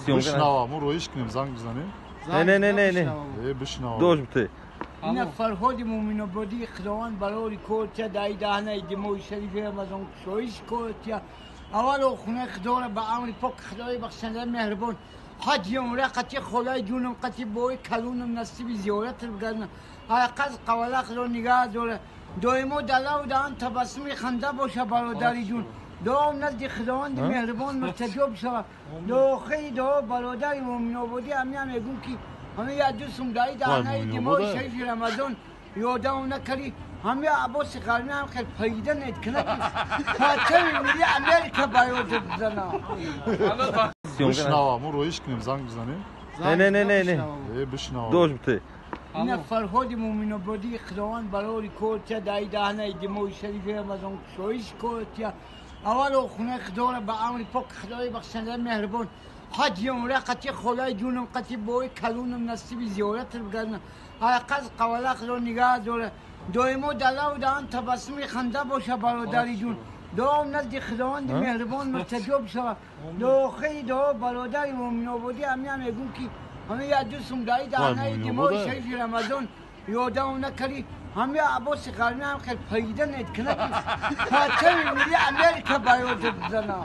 Бишнава, мо роиш кунем, занг бизанем. Не, не, не, не, не. Э, бишнава. Дож бите. Ина Фарҳоди Муъминободӣ, Худованд барори кортия, даи даҳнаи димои шарифи Рамазон кушоиш кортия. Аввало хонаи Худоро ба амри пок Худои бахшанда меҳрибон ҳаҷи умра қати холаи ҷунам, қати бои калунам насиби зиёрат бигардна. Ҳаққаз қавалақро нигаҳ дора. Доимо далаву даҳан табассуми ханда боша, бародари ҷун. Дуом назди Худованди меҳрибон мустаҷоб шавад. Дуо, дуо, бародари Муъминободӣ, ҳамиам мегӯм, ки ҳами як дӯстум даи даҳнаи димои шарифи Рамазон ёдам накарди. Ҳами Аббоси Ғармӣ ҳам хел пайда нед кина, ки парчами милли Америка ба ёдат бизана. Бишнава, мо роиш кунем, занг бизанем. Не, не, не, не, не. Э, бишнава. Дож бите. Ина Фарҳоди Муъминободӣ, Худованд барори кортия, даи даҳнаи димои шарифи Рамазон кушоиш кортия. Аввало хонаи Худоро ба амри пок Худои бахшанда меҳрибон ҳаҷи умра қати холаи ҷунам, қати бои калунам насиби зиёрат бигардна. Ҳаққаз қавалақро нигаҳ дора. Доимо далаву даҳан табассуми ханда боша, бародари ҷун. Дуом назди Худованди меҳрибон мустаҷоб шавад. Дуо, дуо, бародари Муъминободӣ, ҳамиам мегӯм, ки ҳами як дӯстум даи даҳнаи димои шарифи Рамазон ёдам накарди. Ҳами Аббоси Ғармӣ ҳам хел пайда нед кина, ки парчами милли Америка ба ёдат бизана.